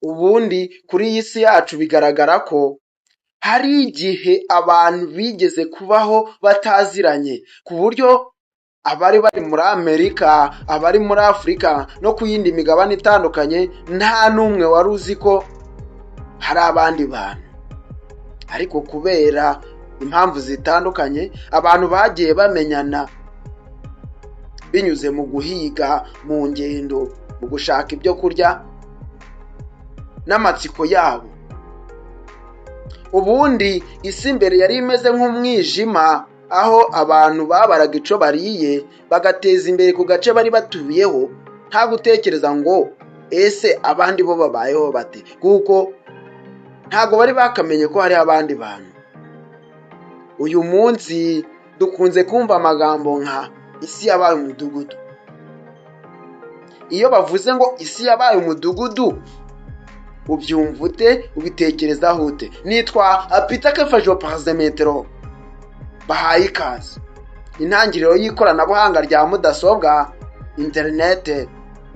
Ubundi kuri iyi si yacu bigaragara ko hari igihe abantu bigeze kubaho bataziranye, ku buryo abari bari muri Amerika, abari muri Afurika no ku yindi migabane itandukanye, nta n'umwe wari uzi ko hari abandi bantu. Ariko kubera impamvu zitandukanye, abantu bagiye bamenyana binyuze mu guhiga, mu ngendo, mu gushaka ibyo kurya n'amatsiko yabo. Ubundi isi mbere yari imeze nk'umwijima, aho abantu babaraga ico bariye, bagateza imbere ku gace bari batuyeho, nta gutekereza ngo ese abandi bo babayeho bate, kuko ntabwo bari bakamenye ko hariho abandi bantu. Uyu munsi dukunze kumva amagambo nka "isi yabaye umudugudu". Iyo bavuze ngo isi yabaye umudugudu, ubyumva ute? Ubitekerezaho ute? Nitwa Peter Kefajo Metero, bahaye ikaze. Intangiriro y'ikoranabuhanga rya mudasobwa, interinete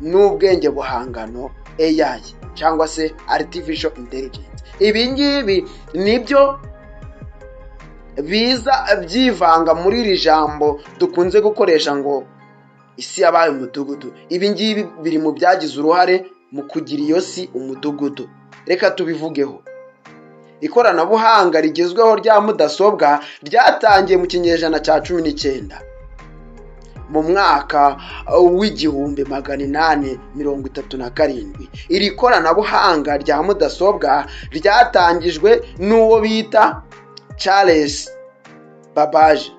n'ubwenge buhangano, AI cyangwa se artificial intelligence. Ibi ngibi nibyo biza byivanga muri iri jambo dukunze gukoresha ngo isi yabaye umudugudu. Ibi ngibi biri mu byagize uruhare mu kugira iyo si umudugudu. Reka tubivugeho. Ikoranabuhanga rigezweho rya mudasobwa ryatangiye mu kinyejana cya 19, mu mwaka w'1837. Iri koranabuhanga rya mudasobwa ryatangijwe n'uwo bita Charles Babbage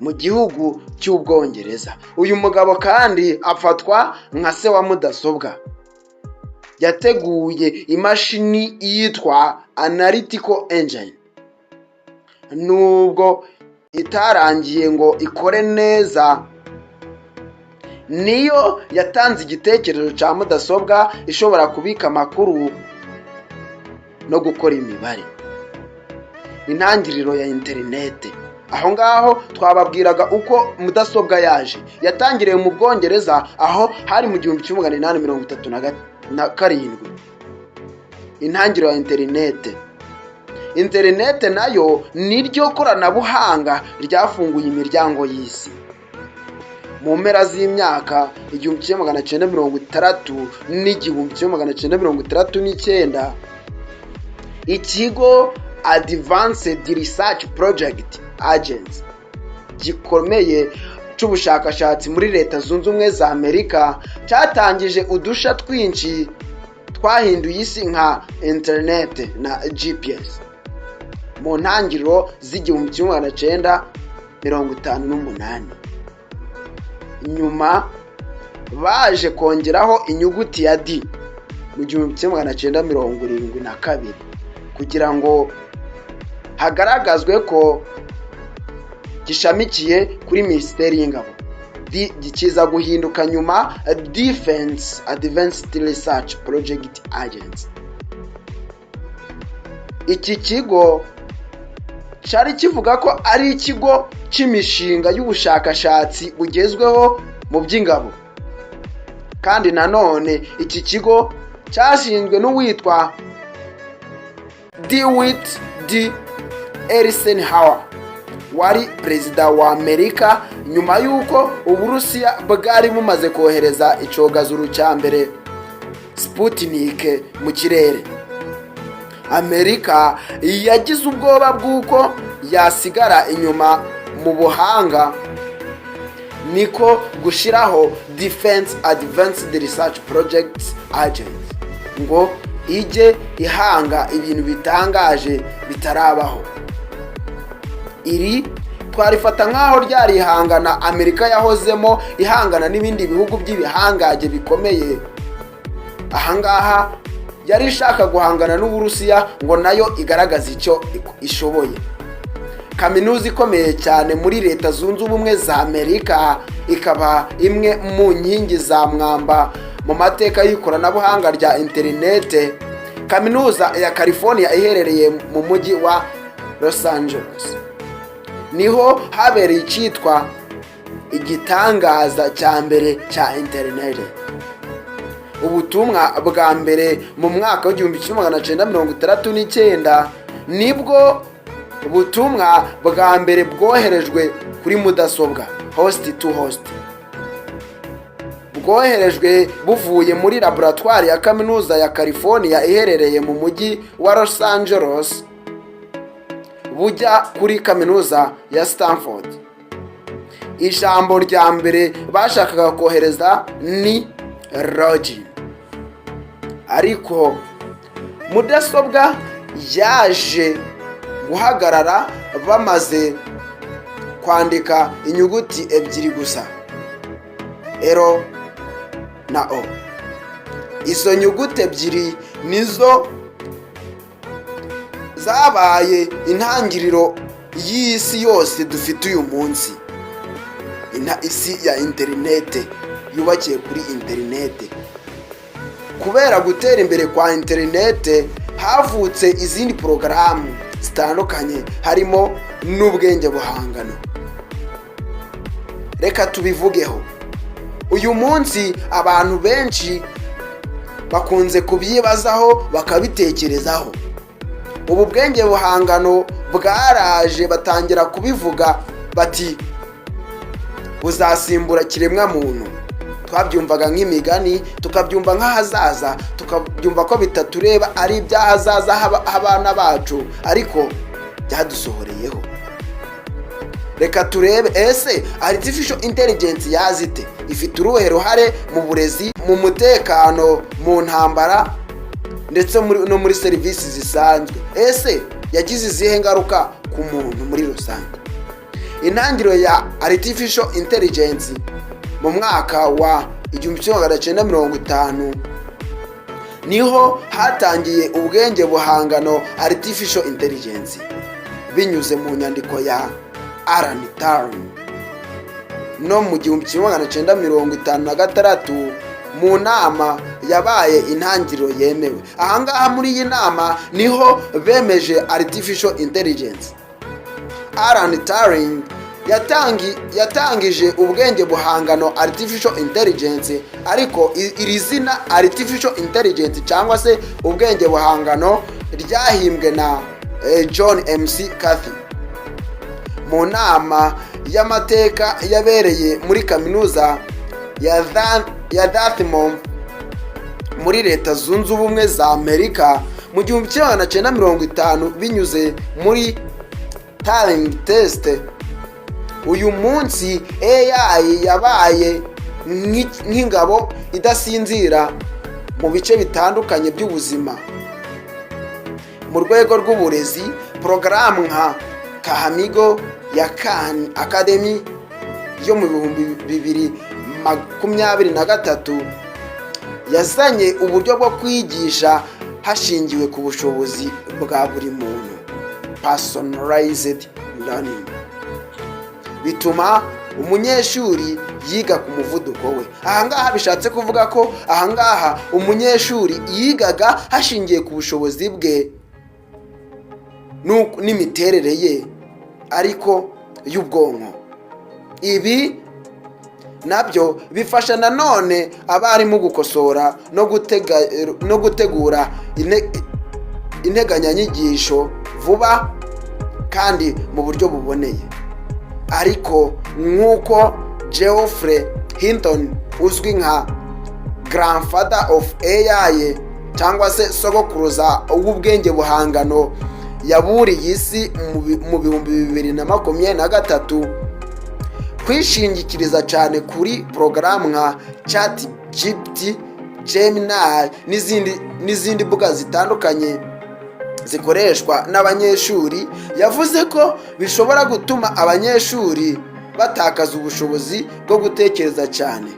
mu gihugu cy'Ubwongereza. Uyu mugabo kandi afatwa nka se wa mudasobwa. Yateguye imashini yitwa Analytical Engine. Nubwo itarangiye ngo ikore neza, niyo yatanze igitekerezo cya mudasobwa ishobora kubika amakuru no gukora imibare. Intangiriro ya interinete. Aho ngaho twababwiraga uko mudasobwa yaje. Yatangiriye mu Bwongereza, aho hari mu 1837. Intangiriro ya interinete. Interinete nayo niryo koranabuhanga ryafunguye imiryango y'isi. Mu mpera z'imyaka 1960 n'1969, ikigo Advanced Research Project Agency gikomeye cy'ubushakashatsi muri Leta Zunze Ubumwe za Amerika cyatangije udusha twinshi twahinduye isi, nka interinete na GPS, mu ntangiriro z'igihumbi kimwe magana cyenda mirongo itanu n'umunani. Nyuma baje kongeraho inyuguti ya D mu 1972 kugira ngo hagaragazwe ko gishamikiye kuri Minisiteri y'Ingabo. Kiza guhinduka nyuma Defense Advanced Research Project Agency. Iki kigo cyari kivuga ko ari ikigo cy'imishinga y'ubushakashatsi bugezweho mu by'ingabo. Kandi nanone iki kigo cyashinzwe n'uwitwa Dwight D. Eisenhower, wari perezida wa Amerika, nyuma y'uko Uburusiya bwari bumaze kohereza icogajuru cya mbere Sputnik mu kirere. Amerika yagize ubwoba bw'uko yasigara inyuma mu buhanga, niko gushyiraho Defense Advanced Research Projects Agency ngo ijye ihanga ibintu bitangaje bitarabaho. Iri twarifata nk'aho ryari ihangana Amerika yahozemo ihangana n'ibindi bihugu by'ibihangange bikomeye. Ahangaha yari ishaka guhangana n'Uburusiya ngo nayo igaragaze icyo ishoboye. Kaminuza ikomeye cyane muri Leta Zunze Ubumwe za Amerika, ikaba imwe mu nkingi za mwamba mu mateka y'ikoranabuhanga rya interinete, Kaminuza ya California iherereye mu mujyi wa Los Angeles, niho habereye icyitwa igitangaza cya mbere cya interinete. Ubutumwa bwa mbere mu mwaka w'1969 nibwo butumwa bwa mbere bwoherejwe kuri mudasobwa, host to host, bwoherejwe buvuye muri laboratwari ya Kaminuza ya California iherereye mu mujyi wa Los Angeles, bujya kuri Kaminuza ya Stanford. Ijambo rya mbere bashakaga kohereza ni "login", ariko mudasobwa yaje guhagarara bamaze kwandika inyuguti ebyiri gusa, L na O. Izo nyuguti ebyiri nizo zabaye intangiriro y'isi yose dufite uyu munsi, isi ya interinete yubakiye kuri interinete. Kubera gutera imbere kwa interinete, havutse izindi porogaramu zitandukanye, harimo n'ubwenge buhangano. Reka tubivugeho. Uyu munsi abantu benshi bakunze kubyibazaho, bakabitekerezaho. Ubu bwenge buhangano bwaraje, batangira kubivuga bati buzasimbura kiremwamuntu. Twabyumvaga nk'imigani, tukabyumva nk'ahazaza, tukabyumva ko bitatureba, ari iby'ahazaza h'abana bacu, ariko byadusohoreyeho. Reka turebe: ese artificial intelligence yaza ite? Ifite uruhe ruhare mu burezi, mu mutekano, mu ntambara, ndetse no muri serivisi zisanzwe? Ese yagize izihe ngaruka ku muntu muri rusange? Intangiriro ya artificial intelligence: mu mwaka wa 1950 niho hatangiye ubwenge buhangano, artificial intelligence, binyuze mu nyandiko ya Alan Turing, no mu 1956 mu nama yabaye intangiriro yemewe. Ahangaha muri iyi nama niho bemeje artificial intelligence. Alan Turing yatangije ubwenge buhangano, artificial intelligence, ariko iri zina artificial intelligence cyangwa se ubwenge buhangano ryahimbwe na John McCarthy mu nama y'amateka yabereye muri Kaminuza ya Dartmouth muri Leta Zunze Ubumwe za Amerika mu 1950, binyuze muri Turing Test. Uyu munsi AI yabaye nk'ingabo idasinzira mu bice bitandukanye by'ubuzima. Mu rwego rw'uburezi, porogaramu nka Khanmigo ya Khan Academy yo mu 2023 yazanye uburyo bwo kwigisha hashingiwe ku bushobozi bwa buri muntu, personalized learning, bituma umunyeshuri yiga ku muvuduko we. Ahangaha bishatse kuvuga ko ahangaha umunyeshuri yigaga hashingiye ku bushobozi bwe n'imiterere ye ariko y'ubwonko. Ibi nabyo bifasha nanone abarimu gukosora no gutegura integanyanyigisho vuba kandi mu buryo buboneye. Ariko nk'uko Geoffrey Hinton, uzwi nka grandfather of AI cyangwa se sogokuruza w'ubwenge buhangano, yaburiye isi mu 2023, kwishingikiriza cyane kuri porogaramu nka Chat GPT, Gemini n'izindi mbuga zitandukanye zikoreshwa n'abanyeshuri, yavuze ko bishobora gutuma abanyeshuri batakaza ubushobozi bwo gutekereza cyane,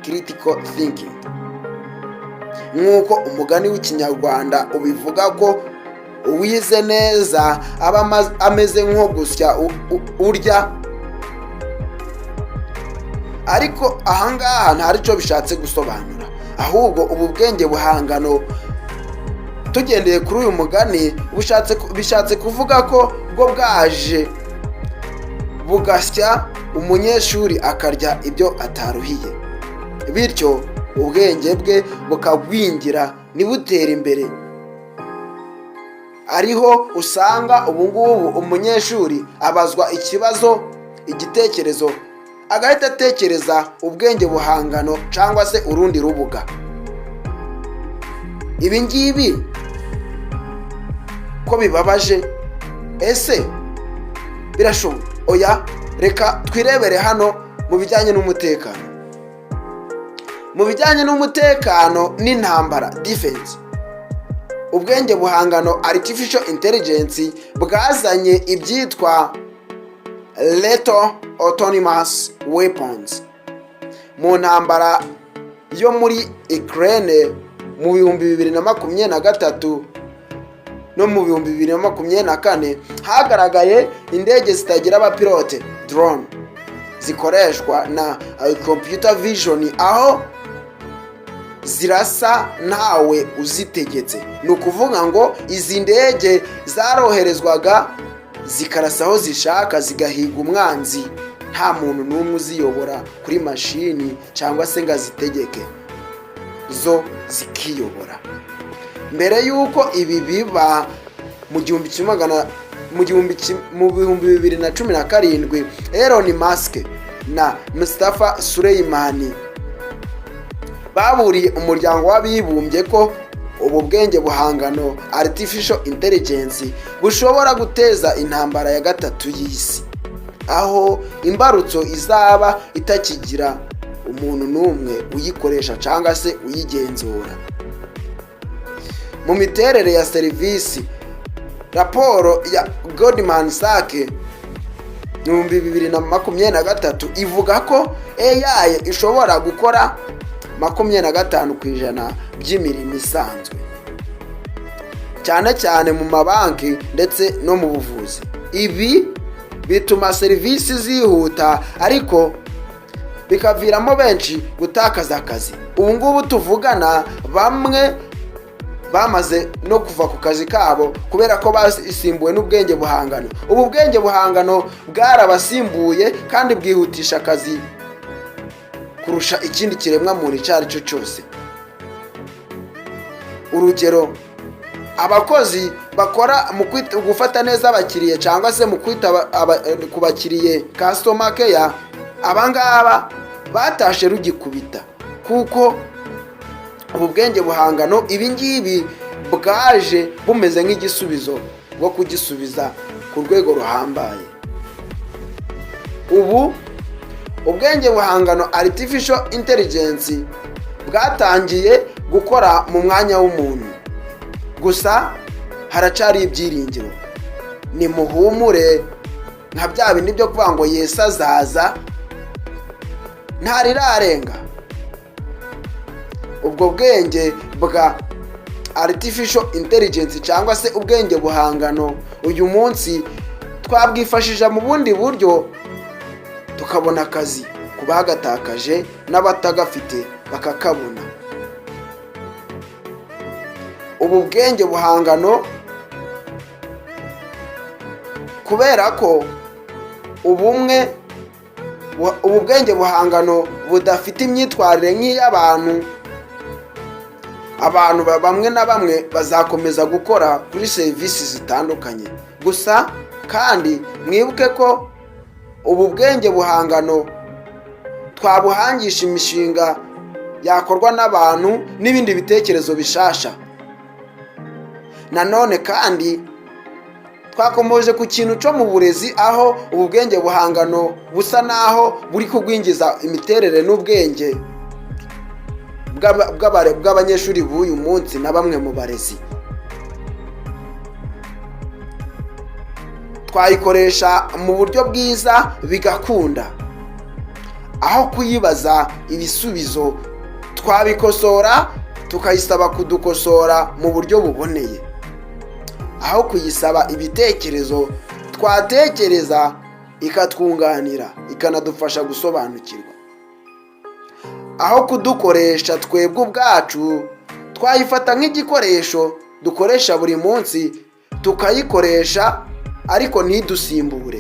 critical thinking. Nk'uko umugani w'Ikinyarwanda ubivuga ko uwize neza aba ameze nko gusya urya, ariko ahangaha nta cyo bishatse gusobanura. Ahubwo ubu bwenge buhangano, tugendeye kuri uyu mugani, bishatse kuvuga ko bwo bwaje bugasya umunyeshuri akarya ibyo ataruhiye, bityo Ubwenge bwe bukagwingira, ntibutere imbere. Ariho usanga ubu ngubu umunyeshuri abazwa ikibazo, igitekerezo, agahita atekereza ubwenge buhangano cyangwa se urundi rubuga. Ibi ngibi ko bibabaje, ese birashoboka? Oya, reka twirebere hano mu bijyanye n'umutekano. Mu bijyanye n'umutekano n'intambara, defense, ubwenge buhangano, artificial intelligence, bwazanye ibyitwa lethal autonomous weapons. Mu ntambara yo muri Ukraine mu 2023 no mu 2024, hagaragaye indege zitagira abapilote, drone, zikoreshwa na computer vision, aho zirasa ntawe uzitegetse. Ni ukuvuga ngo izi ndege zaroherezwaga zikarasa aho zishaka, zigahiga umwanzi, nta muntu n'umwe uziyobora kuri mashini cyangwa se ngo azitegeke, zo zikiyobora. Mbere y'uko ibi biba, mu gihumbi kimwe magana mu gihumbi mu 2017, Elon Musk na Mustafa Suleyman baburiye Umuryango w'Abibumbye ko ubu bwenge buhangano, artificial intelligence, bushobora guteza intambara ya gatatu y'isi, aho imbarutso izaba itakigira umuntu n'umwe uyikoresha cyangwa se uyigenzura. Mu miterere ya serivisi, raporo ya Goldman Sachs 2023 ivuga ko AI ishobora gukora 25% by'imirimo isanzwe, cyane cyane mu mabanki ndetse no mu buvuzi. Ibi bituma serivisi zihuta, ariko bikaviramo benshi gutakaza akazi. Ubu ngubu tuvugana, bamwe bamaze no kuva ku kazi kabo kubera ko basimbuwe n'ubwenge buhangano. Ubu bwenge buhangano bwarabasimbuye kandi bwihutisha akazi kurusha ikindi kiremwa muntu icyo ari cyo cyose. Urugero, abakozi bakora mu gufata neza abakiriya cyangwa se mu kwita ku bakiriye, customer care, abangaba batashe rugikubita, kuko ubu bwenge buhangano, ibi ngibi bwaje bumeze nk'igisubizo bwo kugisubiza ku rwego ruhambaye. Ubu ubwenge buhangano, artificial intelligence, bwatangiye gukora mu mwanya w'umuntu. Gusa haracari ibyiringiro. Nimuhumure, nka bya bindi byo kuvuga ngo Yesu azaza, ntarirarenga. Ubwo bwenge bwa artificial intelligence cyangwa se ubwenge buhangano, uyu munsi twabwifashisha mu bundi buryo, tukabona akazi ku bagatakaje n'abatagafite bakakabona. Ubu bwenge buhangano, kubera ko ubu bwenge buhangano budafite imyitwarire nk'iy'abantu, abantu bamwe na bamwe bazakomeza gukora kuri serivisi zitandukanye. Gusa kandi mwibuke ko ubu bwenge buhangano twabuhangisha imishinga yakorwa n'abantu n'ibindi bitekerezo bishasha. Nanone kandi twakomoje ku kintu cyo mu burezi, aho ubu bwenge buhangano busa naho buri kugwingiza imiterere n'ubwenge bw'abanyeshuri b'uyu munsi na bamwe mu barezi. Twayikoresha mu buryo bwiza bigakunda. Aho kuyibaza ibisubizo, twabikosora, tukayisaba kudukosora mu buryo buboneye. Aho kuyisaba ibitekerezo, twatekereza ikatwunganira, ikanadufasha gusobanukirwa. Aho kudukoresha twebwe ubwacu, twayifata nk'igikoresho dukoresha buri munsi, tukayikoresha ariko ntidusimbure.